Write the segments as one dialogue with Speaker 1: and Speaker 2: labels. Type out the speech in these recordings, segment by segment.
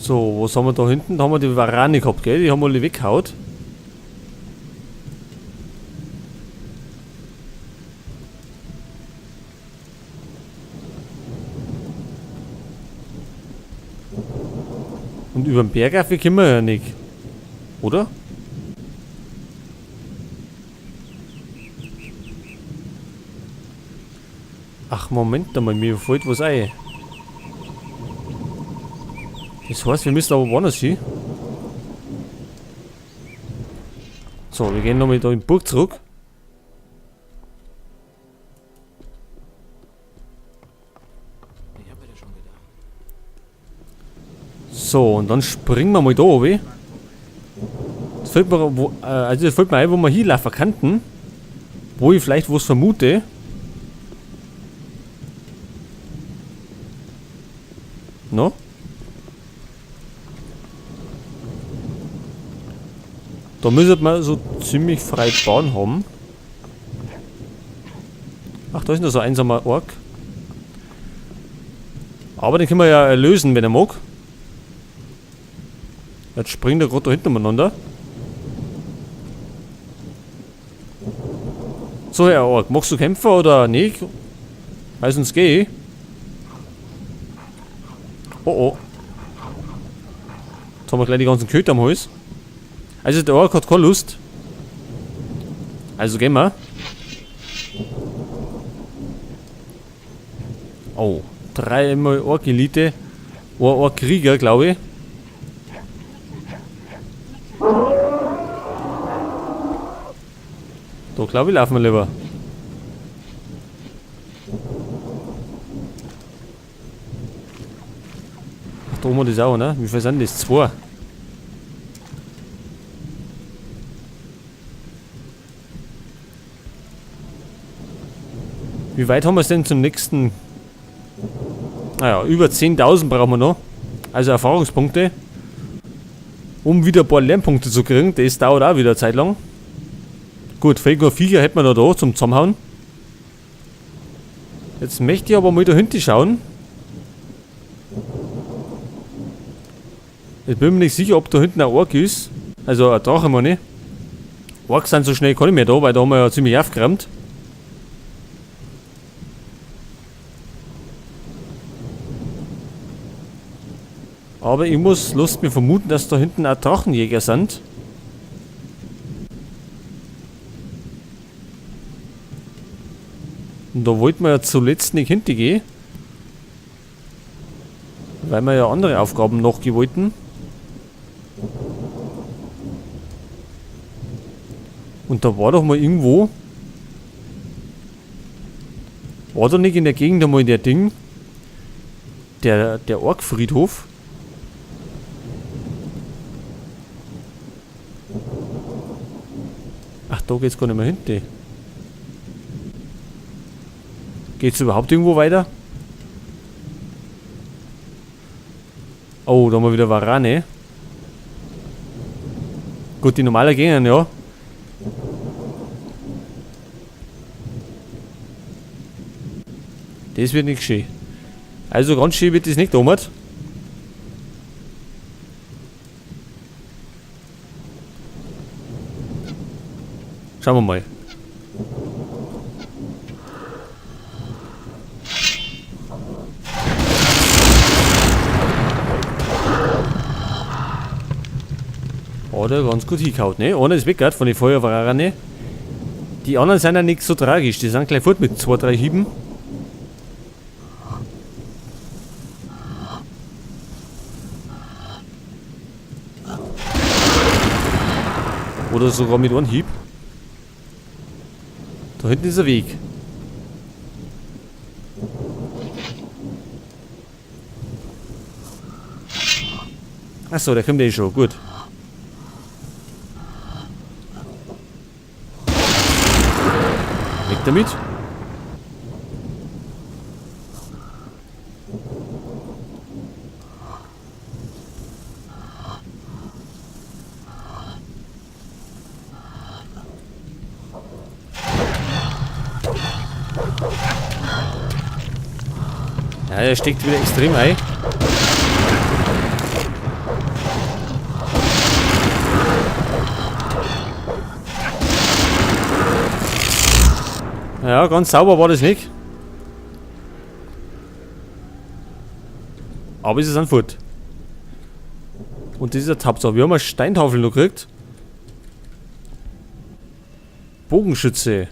Speaker 1: So, was haben wir da hinten? Da haben wir die Warane gehabt, gell? Die haben wir alle weggehaut. Und über den Berg auf können wir ja nicht. Oder? Ach, Moment einmal, mir fällt was ein. Das heißt, wir müssen aber woanders hin. So, wir gehen nochmal da in die Burg zurück.
Speaker 2: Ich hab mir das schon gedacht.
Speaker 1: So, und dann springen wir mal da runter. Das fällt mir, wo, also das fällt mir ein, wo wir hinlaufen könnten. Wo ich vielleicht was vermute. No? Da müsste man so ziemlich frei Bahn haben. Ach, da ist noch so ein einsamer Ork. Aber den können wir ja erlösen, wenn er mag. Jetzt springt er gerade da hinten umeinander. So, Herr Ork, magst du kämpfen oder nicht? Weil sonst geh ich. Oh oh. Jetzt haben wir gleich die ganzen Köter am Hals. Also der Ork hat keine Lust. Also gehen wir. Oh, dreimal Ork-Elite. Ork-Krieger, glaube ich. Da glaube ich, laufen wir lieber. Ach, da oben das auch, ne? Wie viel sind das? 2. Wie weit haben wir es denn zum nächsten? Naja, über 10.000 brauchen wir noch. Also Erfahrungspunkte. Um wieder ein paar Lernpunkte zu kriegen. Das dauert auch wieder eine Zeit lang. Gut, Felgor Viecher hätten wir noch da zum Zusammenhauen. Jetzt möchte ich aber mal da hinten schauen. Ich bin mir nicht sicher, ob da hinten ein Ork ist. Also ein Drache meine ich. Orks sind so schnell gar nicht mehr da, weil da haben wir ja ziemlich aufgeräumt. Aber ich muss Lust mir vermuten, dass da hinten auch Drachenjäger sind. Und da wollten wir ja zuletzt nicht hingehen. Weil wir ja andere Aufgaben noch wollten. Und da war doch mal irgendwo... War da nicht in der Gegend einmal der Ding? Der Orkfriedhof? Ach, da geht's gar nicht mehr hinten. Geht's überhaupt irgendwo weiter? Oh, da haben wir wieder Warane. Gut, die normale gehen ja. Das wird nicht schön. Also ganz schön wird das nicht, Thomas. Schauen wir mal. Hat er ganz gut hingehauen, ne? Einer ist weg grad von den Feuerwehrern. Die anderen sind ja nicht so tragisch, die sind gleich fort mit 2, 3 Hieben. Oder sogar mit einem Hieb. Da hinten ist ein Weg. Achso, der kommt eh schon. Gut. Weg damit. Ja, der steckt wieder extrem ein. Ja, ganz sauber war das nicht. Aber es ist ein Furt. Und das ist eine Hauptsache. Wir haben eine Steintafel noch gekriegt. Bogenschütze.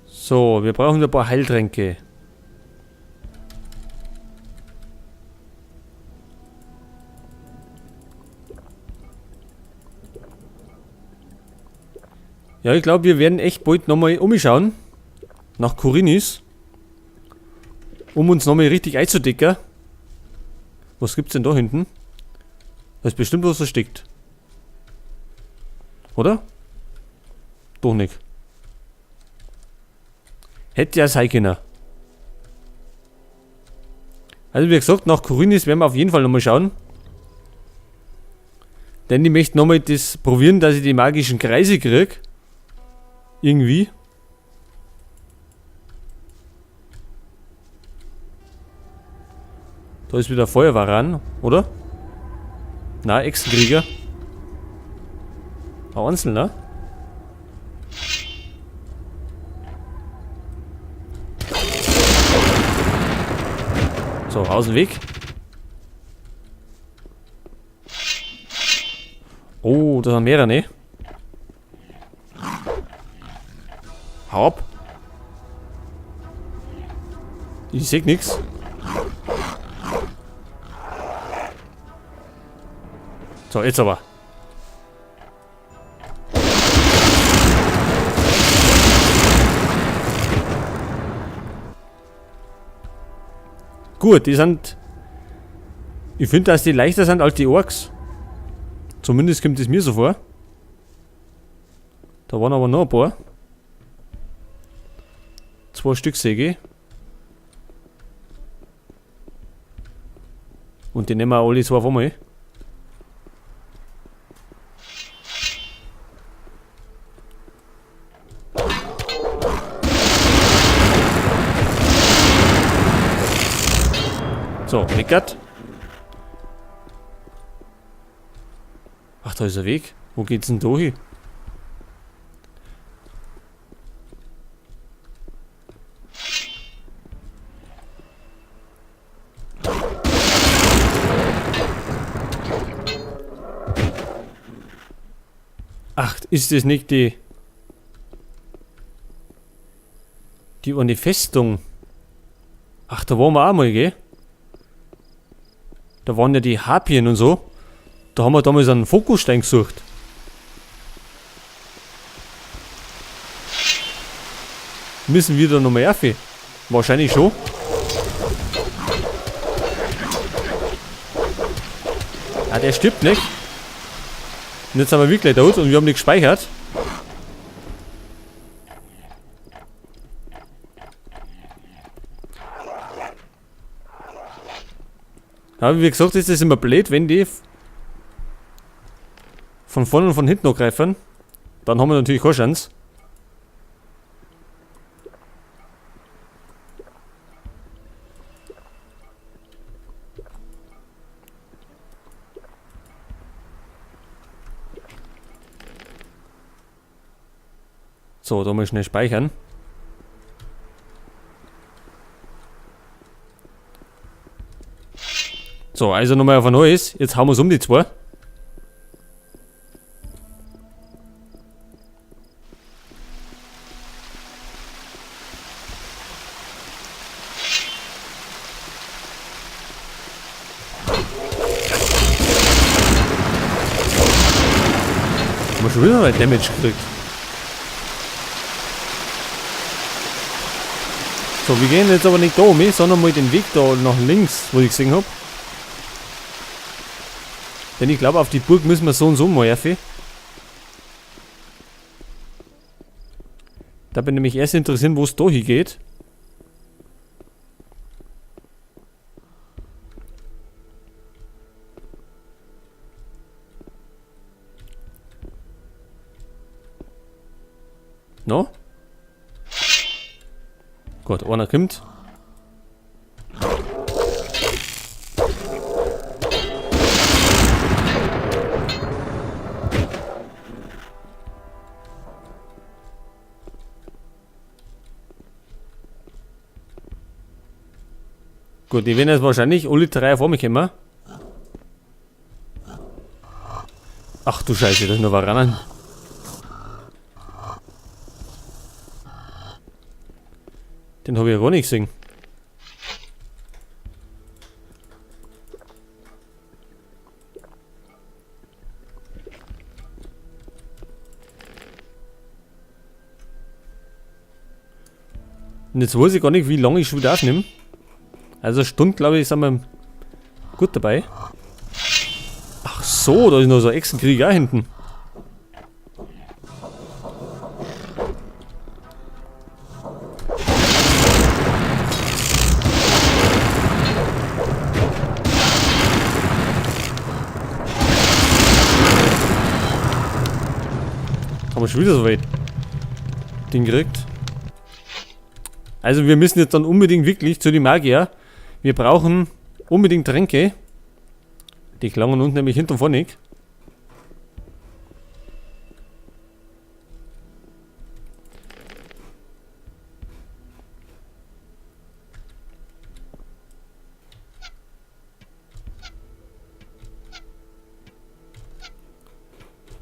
Speaker 1: So, wir brauchen ein paar Heiltränke. Ja, ich glaube, wir werden echt bald nochmal umschauen. Nach Khorinis. Um uns nochmal richtig einzudecken. Was gibt's denn da hinten? Da ist bestimmt was versteckt. Oder? Doch nicht. Hätte ja sein können. Also wie gesagt, nach Khorinis werden wir auf jeden Fall nochmal schauen. Denn ich möchte nochmal das probieren, dass ich die magischen Kreise krieg. Irgendwie. Da ist wieder Feuerwaran, oder? Na, Echsenkrieger. Ein Einzelner. So, aus dem Weg. Oh, da sind mehrere, ne? Hau ab. Ich seh nix. So, jetzt aber. Gut, die sind... Ich finde, dass die leichter sind als die Orks. Zumindest kommt es mir so vor. Da waren aber noch ein paar. 2 Stück sehe ich. Und die nehmen wir alle 2 auf einmal. So, meckert. Ach, da ist der Weg. Wo geht's denn da hin? Ach, ist das nicht die... Die eine Festung? Ach, da waren wir auch mal, gell? Da waren ja die Harpien und so. Da haben wir damals einen Fokusstein gesucht. Müssen wir da nochmal rauf? Wahrscheinlich schon. Ah, der stirbt nicht. Und jetzt sind wir wirklich tot und wir haben nicht gespeichert. Ja, wie gesagt, ist das immer blöd, wenn die von vorne und von hinten noch greifen. Dann haben wir natürlich keine Chance. So, da mal schnell speichern. So, also nochmal auf ein neues. Jetzt hauen wir's um die zwei. Haben wir schon wieder mal Damage gekriegt. So, wir gehen jetzt aber nicht da um, sondern mal den Weg da nach links, wo ich gesehen hab. Denn ich glaube, auf die Burg müssen wir so und so mal rauf. Da bin ich nämlich erst interessiert, wo es da hingeht. No? Gut, einer kommt. Gut, die werden jetzt wahrscheinlich alle drei vor mir kommen. Ach du Scheiße, da ist noch Waranen. Den hab ich ja gar nicht gesehen. Und jetzt weiß ich gar nicht, wie lange ich schon wieder aufnehme. Also eine Stunde, glaube ich, sind wir gut dabei. Ach so, da ist noch so ein Echsenkrieg auch hinten. Haben wir schon wieder so weit Ding gekriegt. Also wir müssen jetzt dann unbedingt wirklich zu den Magier. Wir brauchen unbedingt Tränke. Die klangen unten nämlich hinten und vorne nicht.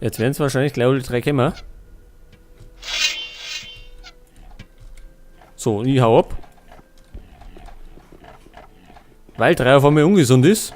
Speaker 1: Jetzt werden es wahrscheinlich gleich alle drei kommen. So, ich hau ab. Weil 3 auf einmal ungesund ist.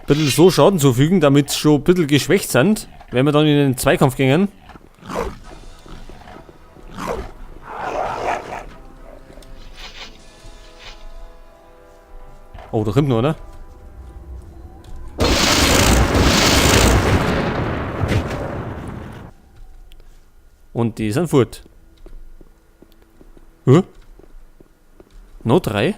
Speaker 1: Bisschen so Schaden zufügen, damit sie schon ein bisschen geschwächt sind, wenn wir dann in den Zweikampf gehen. Oh, da kommt noch einer. Und die sind fort. Hä? Noch 3?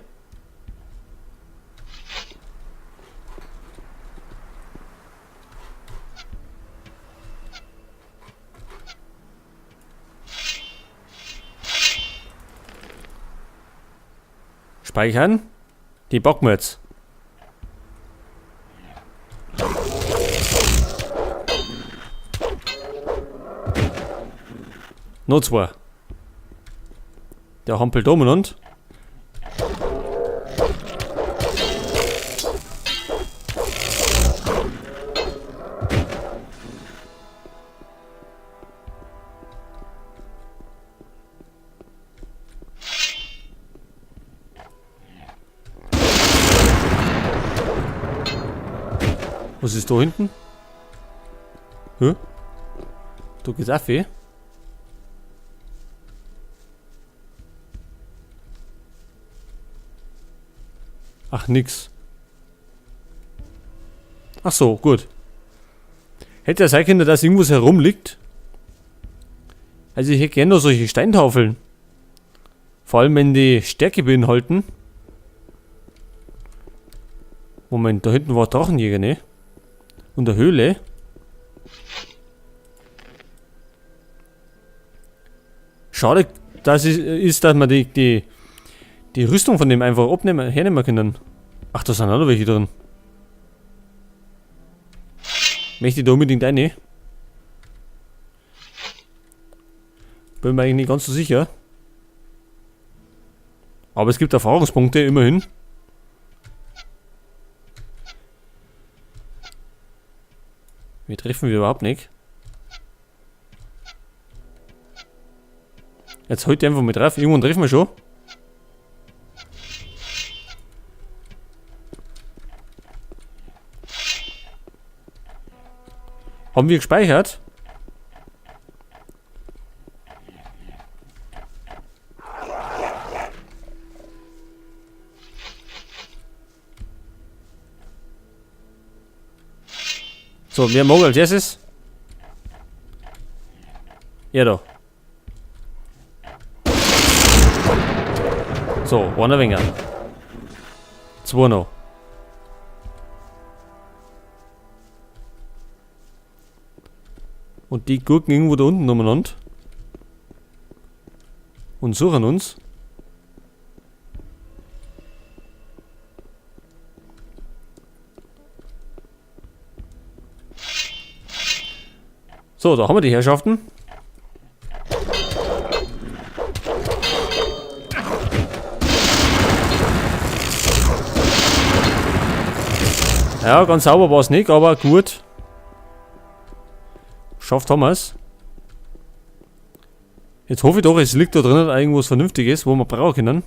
Speaker 1: Speichern. Die bocken wir jetzt. Noch 2. Der hampelt umeinander. Was ist da hinten? Hä? Da geht's auch weh. Ach, nix. Ach so, gut. Hätte ja sein können, dass irgendwas herumliegt. Also ich hätte gerne noch solche Steintafeln. Vor allem, wenn die Stärke beinhalten. Moment, da hinten war Drachenjäger, ne? Und der Höhle. Schade, dass es ist, dass man die Rüstung von dem einfach abnehmen, hernehmen können. Ach, da sind auch noch welche drin. Möchte ich da unbedingt eine? Bin mir eigentlich nicht ganz so sicher. Aber es gibt Erfahrungspunkte, immerhin. Wir treffen wir überhaupt nicht. Jetzt heute einfach mit drauf. Irgendwann treffen wir schon. Haben wir gespeichert? So, wer mag als erstes? Er da. So, einer weniger. Zwei noch. Und die gucken irgendwo da unten umeinander. Und suchen uns. So, da haben wir die Herrschaften. Ja, ganz sauber war's nicht, aber gut. Schafft haben wir's. Jetzt hoffe ich doch, es liegt da drinnen irgendwas Vernünftiges, wo wir brauchen können.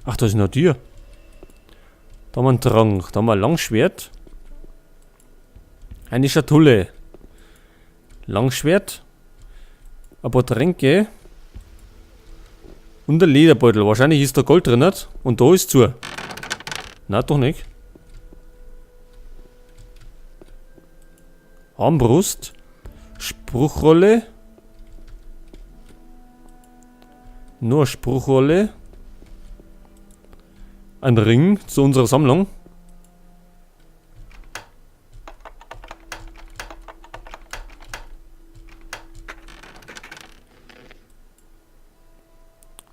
Speaker 1: Ach, da ist noch ein Tier. Da haben wir einen Trank, da haben wir ein Langschwert. Eine Schatulle. Langschwert. Ein paar Tränke. Und ein Lederbeutel. Wahrscheinlich ist da Gold drin. Und da ist zu. Na, doch nicht. Armbrust. Spruchrolle. Nur Spruchrolle. Ein Ring zu unserer Sammlung.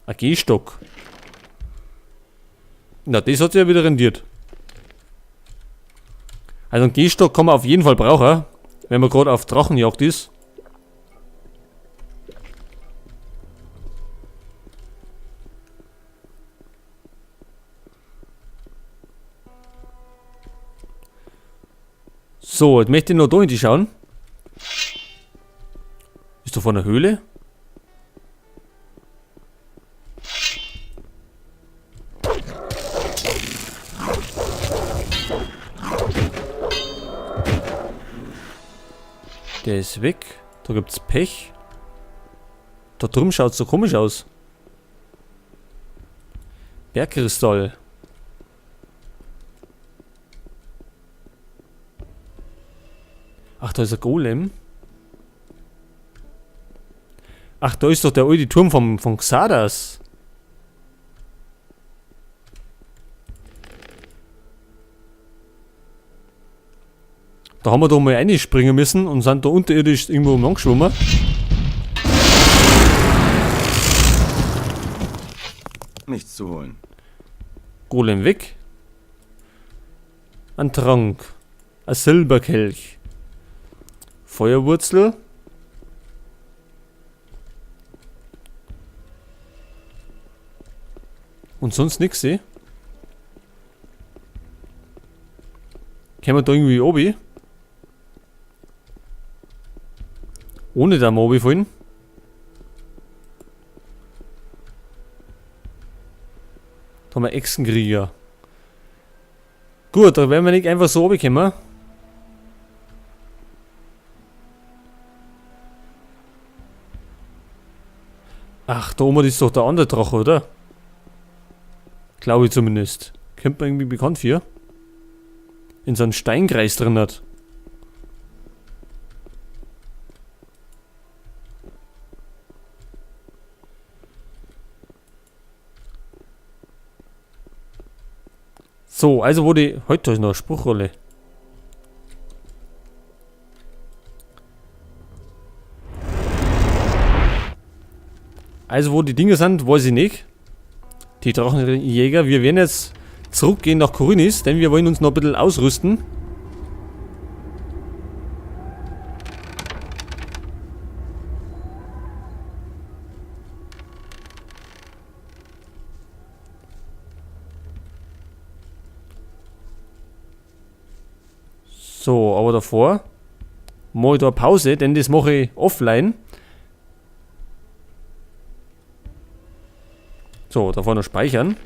Speaker 1: Ein Gehstock. Na, das hat sich ja wieder rendiert. Also einen Gehstock kann man auf jeden Fall brauchen, wenn man gerade auf Drachenjagd ist. So, jetzt möchte ich noch da in die schauen. Ist da vorne eine Höhle? Der ist weg. Da gibt's Pech. Da drüben schaut's so komisch aus. Bergkristall. Ach, da ist ein Golem. Ach, da ist doch der alte Turm von Xardas. Da haben wir da mal reinspringen müssen und sind da unterirdisch irgendwo umhergeschwommen.
Speaker 3: Nichts zu holen.
Speaker 1: Golem weg. Ein Trank. Ein Silberkelch. Feuerwurzel. Und sonst nix, eh? Können wir da irgendwie obi? Ohne da mal obi fallen? Da haben wir Echsenkrieger. Gut, da werden wir nicht einfach so runterkommen. Ach, da oben ist doch der andere Drache, oder? Glaube ich zumindest. Kommt mir irgendwie bekannt vor. In so einem Steinkreis drin hat. So, also wo die... Heute ist noch eine Spruchrolle. Also wo die Dinge sind, weiß ich nicht. Die Drachenjäger. Wir werden jetzt zurückgehen nach Khorinis, denn wir wollen uns noch ein bisschen ausrüsten. So, aber davor mache ich da eine Pause, denn das mache ich offline. So, davor noch speichern.